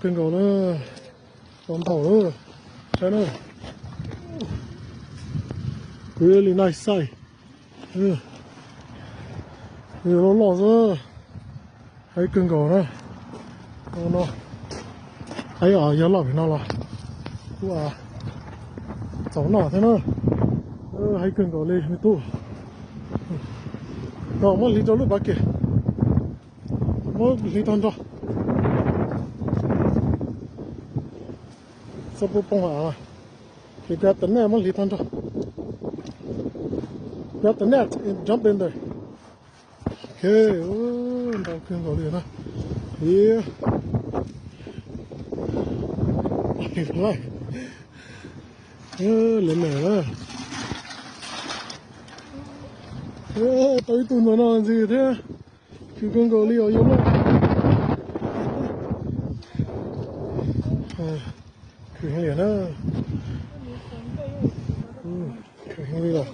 ເປັນເກົ່າເດີ ຕອນເຖົ້າເດີ ໃຊ່ເດີ. Really nice sight. ເອີ ເອີ ຫຼໍ່ໆເດີ. ໄຮເກີງເກົ່ານະ ເນາະ ໄຮອາ ຢ່າລອບເຫັນເນາະ ລະ ກູອາ ສອງໜ້າແທ້ເນາະ. ເອີ ໄຮເກີງເກົ່າເລີຍ ມີຕູ້ ເນາະ. ມາລີຕອນລູກບາເກ ມາລີຕອນດອ ສະປູປອງຫາ He grab the net, ມາລີຕອນດອ grab the net and jump in there. ໂອເຄ ໂອ້ ດາວເຄື່ອງເກົາຫຼີນະ ເອີ ເອີ ເຫຼັ້ນແມ່ນະ ເອີ ໄປຕູນມານອນຊິເທ ຄືເຄື່ອງເກົາຫຼີເອົາຢູ່ເນາະ ເອີ ຄືເຫັນເລີຍນະ ເອີ ຄືເຫັນເລີຍ.